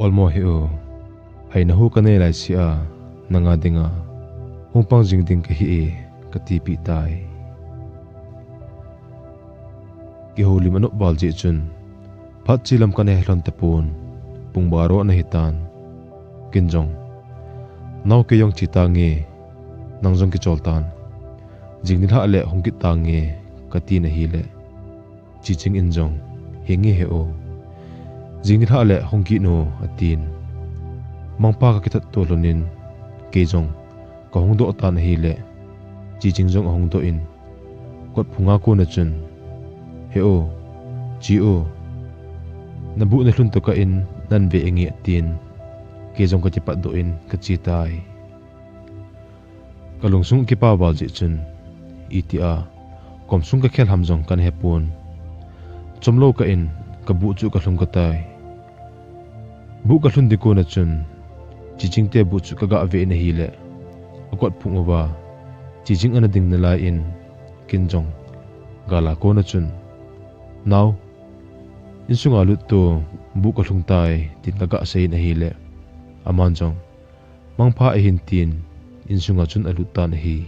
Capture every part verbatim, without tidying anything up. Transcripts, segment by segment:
Olmo he u, haina hu kanei laisea, nanga dinga hung pang jing ding kahi e, katipeh tai. Kihoulim anop val jeh chun, phat che lam kana he lhon tapon, pung baro ana hitan. Ken jong, Nao, kei jong che tange, nang jong kichol tan. Jing nilhah le hung kit tange, katin ahile, Chiching in jong, Henge he u, jing nilhah le hung kit u, atin. Mangpha kakithat to lhonin, kei jong kahung doh tan ahile, Chiching jong ahung doh in, kot phunga kona chun, He u, che u, nabuh nalhun tokah in nahin ve inge, atin. Kei jong kakipatdoh in kache tai. Kalungsung akipa val jeh chun, itia kom sung kakhel ham jong kana hepon. Chomlou kah in kabuh chu kalhung katai. Buh kalhun ding kona chun, Chiching te buh chu kagah ve in ahile, akot phung uva, Chiching ana ding nalai in, ken jong gala kona chun, Nao, insunga lut to, buh kalhung tai, tin kagah sei in ahile, aman jong, Mangpha ahin, tin insunga chun alut tan ahi.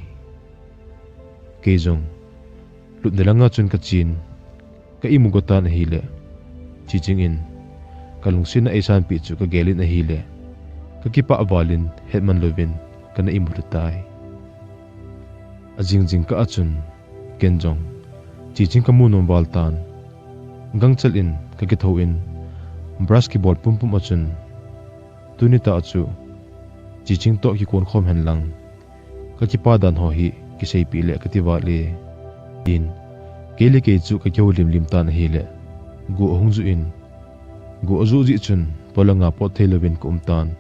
Kei jong lutna langa chun kachen, ka imu go tan ahile, Chiching in kalungsetna eisanpeh chu kagel in ahile, kakipah val in hetman louvin kana imu lhu tai. Ajing jingkah a chun, ken jong Chiching kamu nom val tan. Gangchel in kakithou in, brush kibol pumpum a chun, Tuni tah chu Chiching toh kikon khom hen lang, kakipa dan ho hi kiseipeh le kati vale, tin kei le kei chu kakihoulim lim tan ahile, go ahung juh in, go ajuh jeh chun polanga pot thei louvin kaum tan.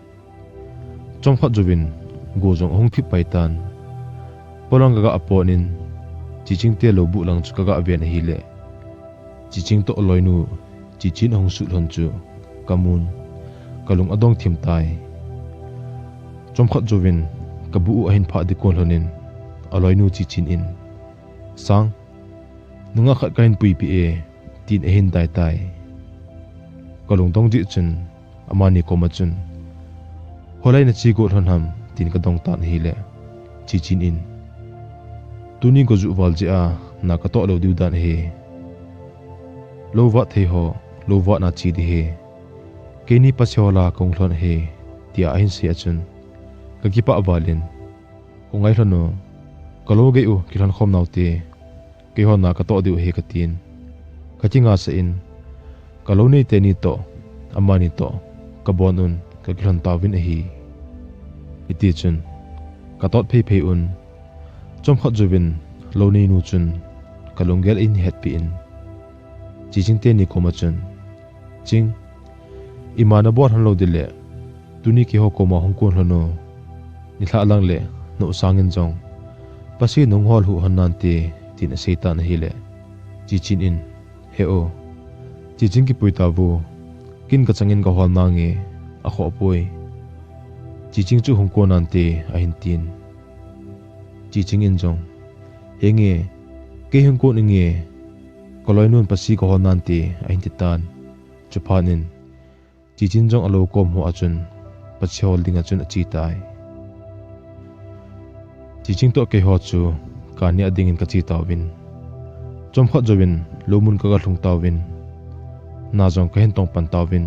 Chomkhat jouvin go jong ahung thip pai tan. Polang kagah pot in, Chiching te lou buh lang chu kagah ven ahile, Chiching toh aloinu Chichin ahung suh lhon chu kamun, kalung adong thim tai. Chomkhat jouvin kabuh u ahin phah ding kon lhonin, aloinu Chichin in, Sang, nungah khat kahin puipeh e, tin ahin dai tai. Kalungdong jeh chun amani koma chun, Hoilai nache got lhon ham, tin kadong tan ahile, Chichin in, Tuni go juh val jeh a na katoh lou diu dan ahi. Lou vat thei ho, lou vatna che ding ahi. Keini Pasihola kahung lhon ahi, tia ahin sei a chun, kakipah val in, Ko ngai lhon u, kalou gei u kilhon khom naute, keiho na katoh diu ahi, katin, kakingasah in, kalounei teni toh, amani toh kabon un kakilhon tauvin ahi. Hitichun katot phei phei un, chomkhat jouvin louneinu chun kalunggel in ahetpeh in, Chiching teni koma chun, Ching, ima nabol lhon lou ding le, tuni keiho koma hung kon lhon u, nilhah lang le, nou sangin jong Pathen nahung hol lhuh lhon nante, tin asei tan ahile, Chichin in, He u, Chiching kipui tauvo, ken kachangin kahol nange, akhoh poi. Chiching chu hung kon nante, ahin tin. Chiching in jong, Henge, kei hung kon inge, kaloinun Pathen kahol nante, ahin ti tan. Chuphat in, Chichin jong alou kom ho a chun, Pathen hol dinga chun ache tai. Chiching toh keiho chu kani a dingin kache tauvin, chomkhat jouvin lou mun kaga lhung tauvin, na jong kahin tong pan tauvin,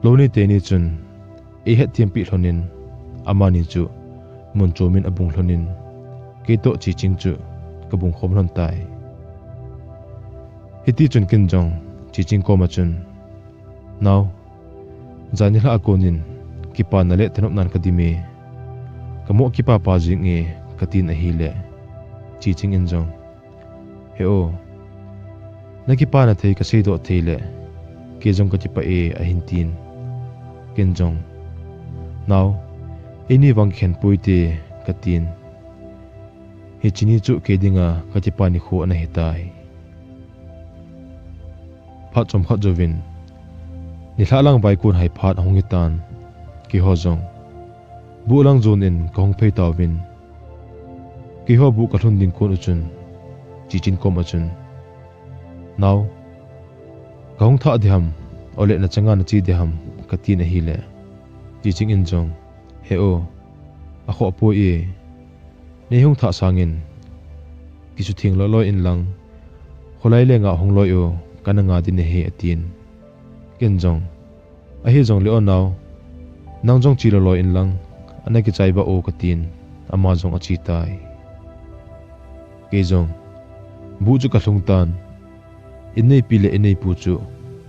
lounei teni chun eihet thempeh lhonin, amani chu mun chomin abung lhonin, kei toh Chiching chu kabung khom lhon tai. Hitichun ken jong Chiching koma chun, Nao, jan nilhah a konin kipana le thanopnan kadim e, kamoh kipapa jeng e, katin ahile, Chiching in jong, He u, nakipana thei kaseidoh thei le, kei jong kakipah e, ahin tin. Ken jong, Nao, eini vang kikhen poi te, katin. Hiche ni chu kei dinga kakipa nikho ana hitai. Phat chomkhat jouvin, nilhah lang vaikon hai phat ahung hitan, keiho jong buh lang jon in kahung phei tauvin, keiho buh kalhun ding kon u chun, Chichin koma chun, Nao, kahung thah ding ham, ole nachanga nache ding ham, katin ahile, Chiching in jong, "He o, akhoh poi e, nei hung thah sangin kisutheng loi loi inlang, kholai lenga hung loi o, kana nga ding ahi," atin. Ken jong, "Ahi jongle o nao, nang jong che loi loi inlang, ana kichai va o," katin, ama jong ache tai. Kei jong, buh chu kalhung tan, inneipi le inneipu chu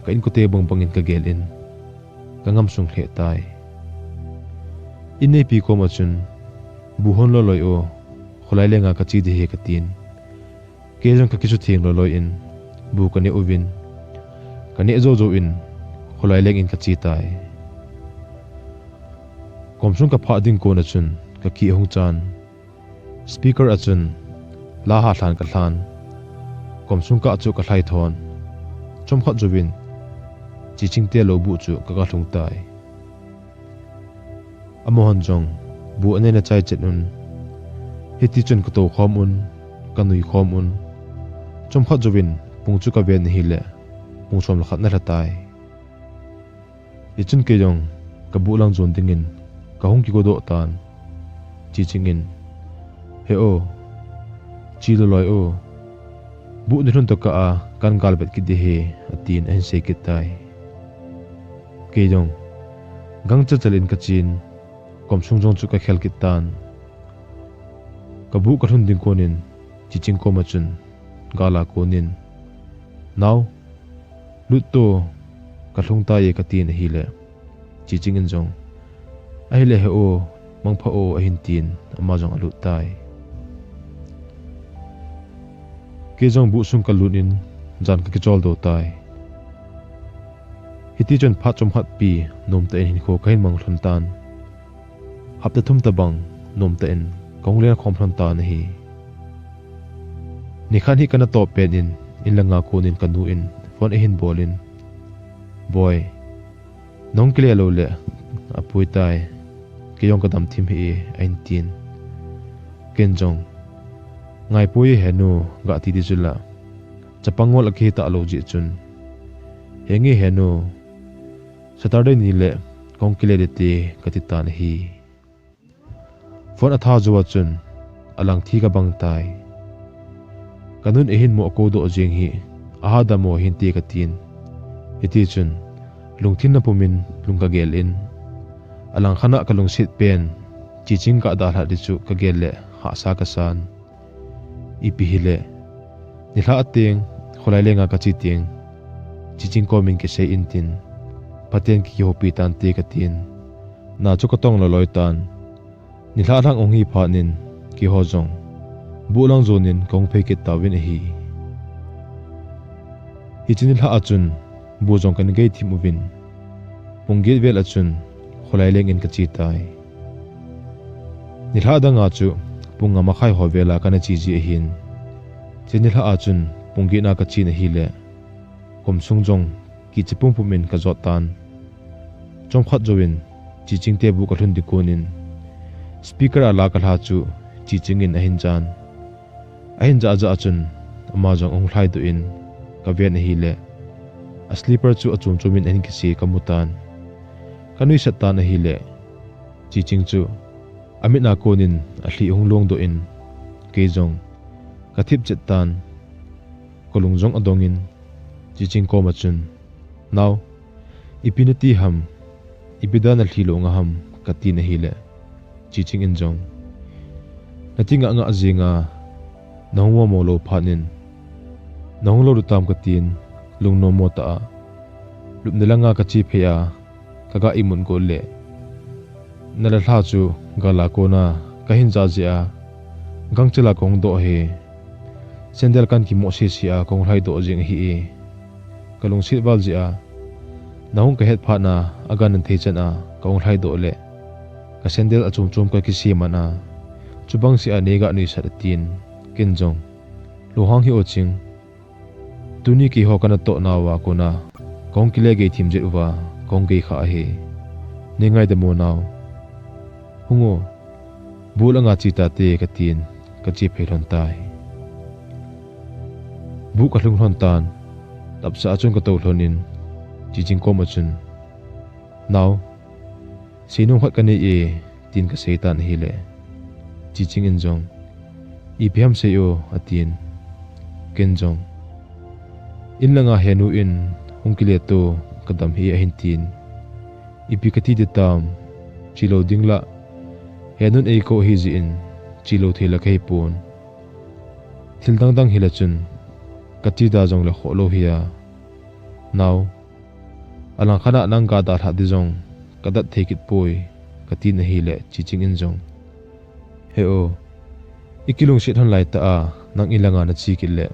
ka inkote bang bangin kagel in, kangam sung lheh tai. Inneipi koma chun, "Buh hon loi loi o, kholai lenga kache ding ahi," katin. Kei jong kakisutheng loi loi in, buh kaneh uvin, kaneh jou jou in, kholai lengin kache tai. Kom sung kaphah ding kona chun, kakihou chan, speaker a chun, la halhan kalhan, kom sung kah chu kalhai thon, chomkhat jouvin, Chiching te lou buh chu kaga lhung tai. Amahon jong, buh anei nachai chet un, hiti chun katou khom un, kanui khom un, chomkhat jouvin, pung chu kaven ahile, pung som le khat ana lha tai. Hichun kei jong, kabuh lang jon dingin, kahung kigodoh tan. Chiching in, "He o, che loi loi o, buh nei lhun tokah a, kan gal vet kit ding ahi," atin ahin sei kit tai. Kei jong, gang chal chal in kachen, kom sung jong chu kakhel kit tan. Kabuh kalhun ding konin, Chiching koma chun, gal a konin, "Nao, lut to, kalhung tai e," katin ahile, Chiching in jong, "Ahile he o, mangpha o," ahin tin, ama jong alut tai. Kei jong buh sung kalut in, jan kakichol doh tai. Hiti chun phat chomkhat pi, nomtah in hinkho kahin mang lhon tan. Hapta thum tobang, nomtah in kahung len khom lhon tan ahi. Nikhat hi kana toh pen in, in langa konin kanu in, phone ahin bol in, "Boi, nahung kile lou le, apoi tai, kei jong kadam thim hih e," ahin tin. Ken jong, "Ngai poi e henu," kati ding chu la, chapang ngol akihi talou jeh chun, "Henge henu, Saturday ni le kahung kile ding te," kati tan ahi. Phone atha jou a chun, alang thi kabang tai. Kanun eihin mo kou doh jeng hi, aha dam mo hinte katin. Hiti chun, lungthim na pumin lung kagel in, alang khat a kalungset pen, Chiching kadalhah ding chu kagel le hahsa kasan. Ipi hile, nilhah teng, kholai lenga kache teng, Chiching komin kisei intin, phaten kihoupi tante katin, na chu katong loi loi tan. Nilhah lhang ahung hi phat in, keiho jong, buh lang jonin kahung phei kit tauvin ahi. Hiche nilhah a chun, buh jong kana gei thim uvin, pung get vel a chun, kholai lengin kache tai. Nilhah dang a chu, pung nga makhai ho vel a kana che ji ahin. Hiche nilhah a chun, pung get na kache na ahile, kom sung jong, kicha pumpum in kajot tan. Chomkhat jouvin, Chiching te buh kalhun ding konin, speaker a la kalha chu, Chiching in ahin jan. Ahin jah jah a chun, ama jong ahung lhaidoh in, kaven ahile, a slipper chu achom chom in ahin kise kamu tan. Kanuisat tan ahile, Chiching chu, amit a konin alhi ahung longdoh in, kei jong, kathip chet tan. Kalung jong adong in, Chiching koma chun, "Nao, ipi nati ham, ipi dan a lhi lou nga ham," katin ahile, Chiching in jong, "Nati ngah ngah jeng a, nahung mo mo lou phat in, nahung lou lou tam," katin, lungnom mo tah a, lupna langa kache phei a, kaga imut got le, na la lha chu gal a kona kahin ja jeh a, gangchel a kahung doh ahi. Sandal kan kimoh sese a kahung lhaidoh jeng ahi e. Kalungset val jeh a, nahung kahet phat na, agan nathei chan a kahung lhaidoh le, ka sandal achom chom kakise man a, chubang seh a neiga nuisat atin, ken jong, lunghang hih o Ching. Tuni keiho kana toh nauva kona, kahung kile gei thim jeh uva, kahung gei kha ahi. Nei ngaidam o nao. Hung o, buh langa che tate katin, kache phei lhon tai. Buh kalhung lhon tan, tapsa a chun katou lhon in, Chiching koma chun, Nao, seinom khat kanei e, tin kasei tan ahile, Chiching in jong, ipi ham sei o, atin. Ken jong, in langa Henu in hung kile to, kadam hi ahin tin. Ipi kati ding tam, che lou ding la, Henun eikou ahi jeh in, che lou thei la kahi pon. Thil dang dang hile chun, kache da jongle khoh lou hi a. Nao, alang khat a nang ga dalha ding jong, kadat thei kit poi, katin ahile, Chiching in jong, He o, ikilungset hon lai tah a, nang in langa nache kit le,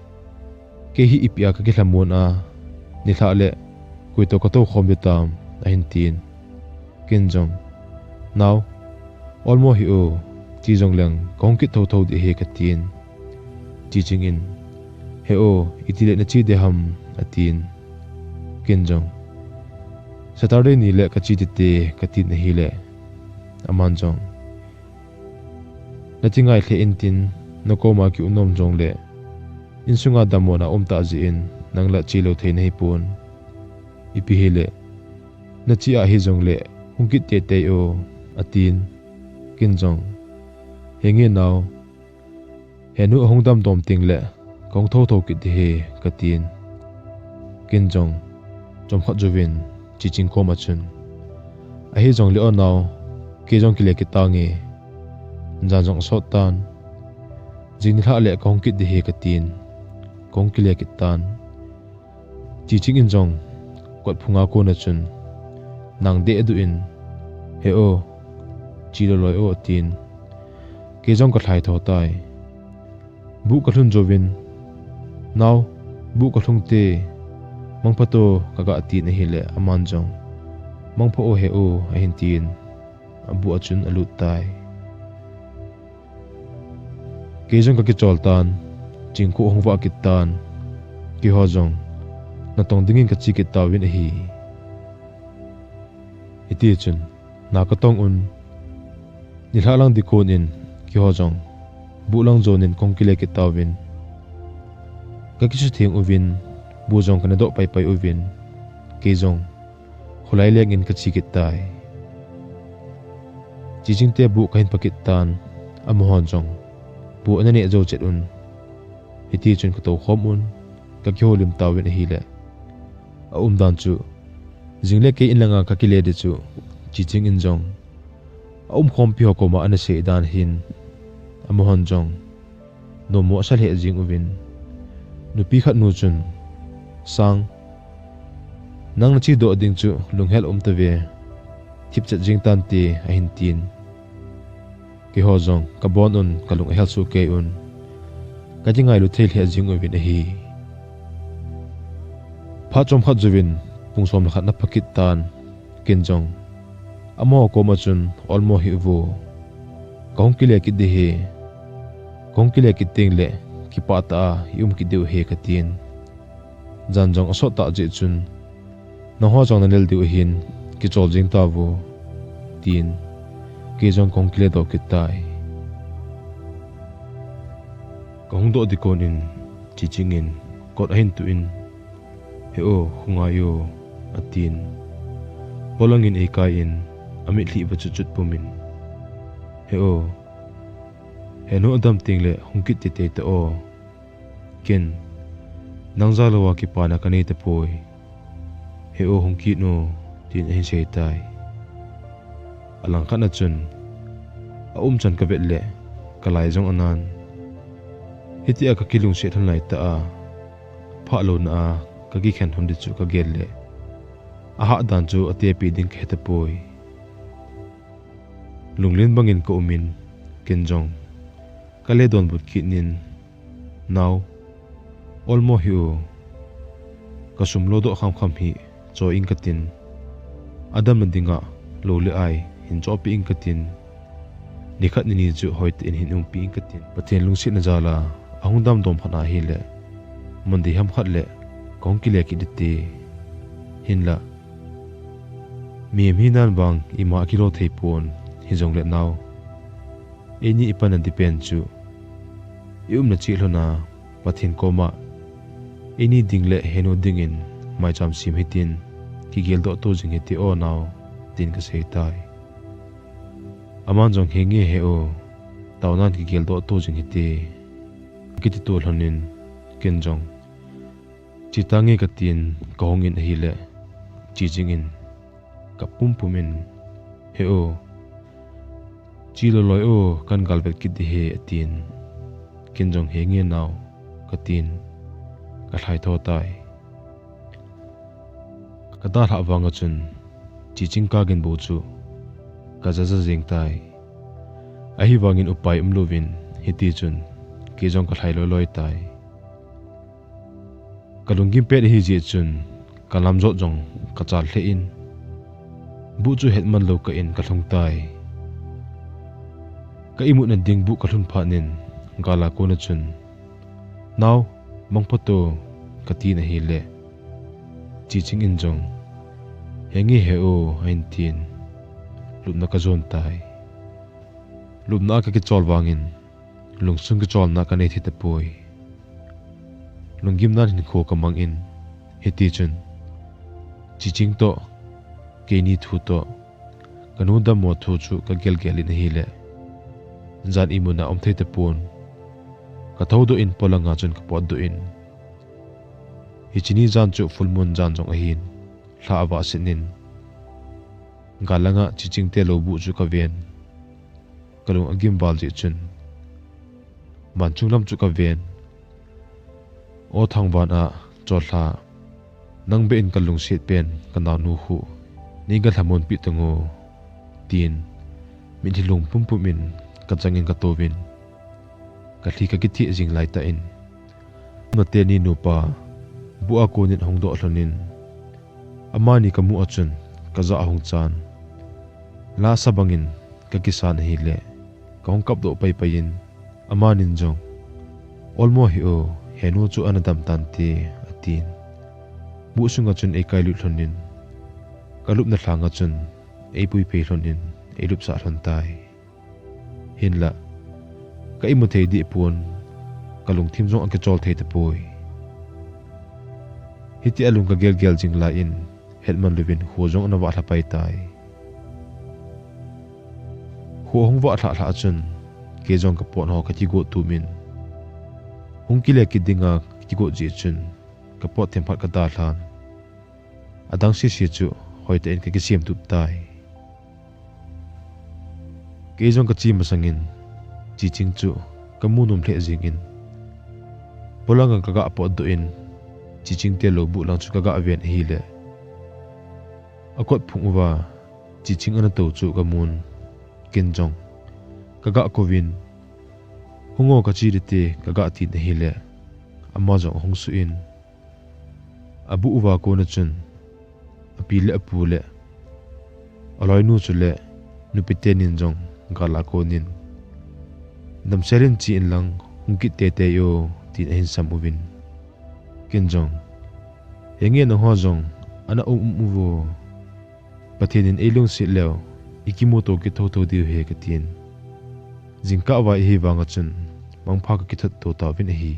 kei hi ipi a kakilhamon a, nilhah le, koi toh katou khom ding tam, ahin tin. Ken jong, Nao, olmo hih o, che jongleng kahung kit thotho ding ahi, katin. Chiching in, He o, itile nache ding ham, atin. Ken jong, Saturday nile kache ding te, katin ahile, aman jong, Nache ngai lheh intin, nakoma kium nom jongle, insunga dammona um tah jeh in, nang la che lou thei nahi pon. Ipi hile, nache ahi jongle, hung kit teitei o, atin. Ken jong, Henge nao, Henu ahung damdom tengle, kahung thotho kit ding ahi, katin. Ken jong, chomkhat jouvin, Chiching koma chun, Ahi jongle o nao, kei jong kile kit tange. Jan jong asot tan. Jing nilhah le kahung kit ding ahi, katin. Kahung kile kit tan. Chiching in jong, kot phunga kona chun, nang dehduh in, He o, che lou loi o, atin. Kei jong kalhai tho tai. Buh kalhun jouvin, Nao, buh kalhung te, mangpha to, kaga tin ahile, aman jong, Mangpha o He o, ahin tin, abuh a chun alut tai. Kei jong kakichol tan, chingkhu ahung vah kit tan, keiho jong, natong dingin kache kit tauvin ahi. Hitichun, na katong un, nilhah lang ding kon in, keiho jong, buh lang jon in kahung kile kit tauvin. Kakisutheng uvin, buh jong kana doh paipai uvin, kei jong, kholai leng in kache kit tai. Chiching te buh kahin pha kit tan, amahon jong, buh ana neh jou chet un. Hitichun katoukhom un, kakihoulim tauvin ahile, aumdan chu, jingle kei in langa kakile ding chu, Chiching in jong, aumkhompi ho koma ana sei dan hin, amahon jong, nommo asa lheh jeng uvin, nupi khat nu chun, Sang, nang nachedoh ding chu lunghel umtauve, thipchet jeng tante, ahin tin. Keiho jong kabon un, kalung ahel soh kei un, kakingailu thei lheh jeng uvin ahi. Phat chomkhat jouvin, pung som le khat ana pha kit tan, ken jong, amaho koma chun, Olmo hih uvo, kahung kile kit ding ahi, kahung kile kit tengle, kipah tah a i um kit diu ahi, katin. Jan jong asot tah jeh chun, Nangho jong nalel diu ahin, kichol jeng tauvo, tin, kei jong kahung kiledoh kit tai. Kahung doh ding kon in, Chiching in, kot ahin tuh in, He o, khongai o, atin. Polangin eikai in, amitlhi va chutchut pumin, He o, Henu adam tengle hung kit teitei tao. Ken, nang jalouva kipana kanei tapoi. He o, hung kit o, tin ahin sei tai. Alangkhat a chun, aumchan kavet le, kalai jong anan. Hitia kakilungset lhon laitah a, phahlouna a, kakikhen lhon ding chu kagel le, ahahdan chu atepi ding kahe tapoi. Lunglen bangin kaumin, ken jong, kale donbut kit in, Nao, olmo hih o, kasum lodoh khamkham hi, cho ing katin, adamna dinga lou le ai hin chohpeh ing katin, nikhat nini chu hoitah in hin umpi ing katin, Pathen lungsetna jal a ahung damdom khat ahile, Monday ham khat le kahung kile kit ding te. Hinla, mihem hinan vang ima akilo thei pon, hijongle nao, eini ipanna ding pen chu, i umna cheh lhona, Pathen koma, eini ding le Henu dingin maicham sem hitin, kigeldoh to jing hite o nao, tin kasei tai. Aman jong, "Henge he o, taonan kigeldoh to jing hite," kiti to lhonin, ken jong, "Che tange," katin kahungin ahile, Chiching in kap pumpum in, "He o, che loi loi o, kahin galvet kit ding ahi," atin. Ken jong, "Henge nao," katin kalhai tho tai. Kadalhah vanga chun Chiching kagin bou chu kajaja jeng tai. Ahivangin upai umlouvin hiti chun kei jong kalhai loi loi tai. Kalunggim pet ahi jeh chun kalamjot jong kachal lheh in, buh chu hetman lou kah in kalhung tai. Ka imutna ding buh kalhun phat in gala kona chun, "Nao, mangpha to," katin ahile, Chiching in jong, "Henge he o," ahin tin, lupna kajon tai. Lupna a kakichol vangin lungsung kicholna kanei thei tapoi. Lunggimnan hinkho kamangin, hiti chun Chiching toh, keini thu toh, kanu dammo thu chu kagelgel in ahile, jan imutna um thei tapon. Kathoudoh in polanga chun kapotdoh in, hiche ni jan chu full moon jan jong ahin, lha avah set in, gal langa Chiching te lou buh chu kaven. Kalung agim val jeh chun, van chunglam chu kaven. O thangvan a, "Cholha, nang beh in kalungset pen kanaonu khu nei galhamon peh tang o," tin mitlhi lung pumpum in kachangin katouvin, kalhi kakitheh jing laitah in, nate ni nupa buh a konin ahung doh lhonin, amani kamu a chun kajah ahung chan. Lasa bangin kakisan ahile, kahung kapdoh paipai in, amanin jong, "Olmo he o, henu chu ana dam tante," atin, buh sunga chun eikailut lhonin, kalupna lhanga chun eipui phei lhonin eilupsah lhon tai. Hinlah, ka imu thei deh pon, kalungthim jong akichol thei tapoi. Hitia lung kagelgel jing lai in, hetman louvin kho jong ana vah lha pai tai. Kho ahung vah lhah lhah chun, kei jong kapotho kakigot tumin, hung kile kit dinga kakigot jeh chun, kapot themkhat kadalhan, adang sese chu hoitah in kakisem tup tai. Kei jong kache masangin, Chiching chu kamu nom lheh jengin, polanga kagah potdoh in, Chiching te lou buh lang chu kagah ven ahile, akot phung uva Chiching ana tou chu kamun, ken jong kagah kouvin, "Hung o, kache dite," kagah tin ahile, ama jong ahung suh in, abuh uva kona chun api le apu le aloinu chule nupi tenin jong gala konin, "Damsel in che inlang hung kit teitei o," tin ahin sam uvin, ken jong, "Henge nangho jong ana um um uvo. Pathen in eilungset leu, ikimuto kit thotho diu ahi," katin, jingkah vai ahivanga chun mangpha kakithot to tauvin ahi.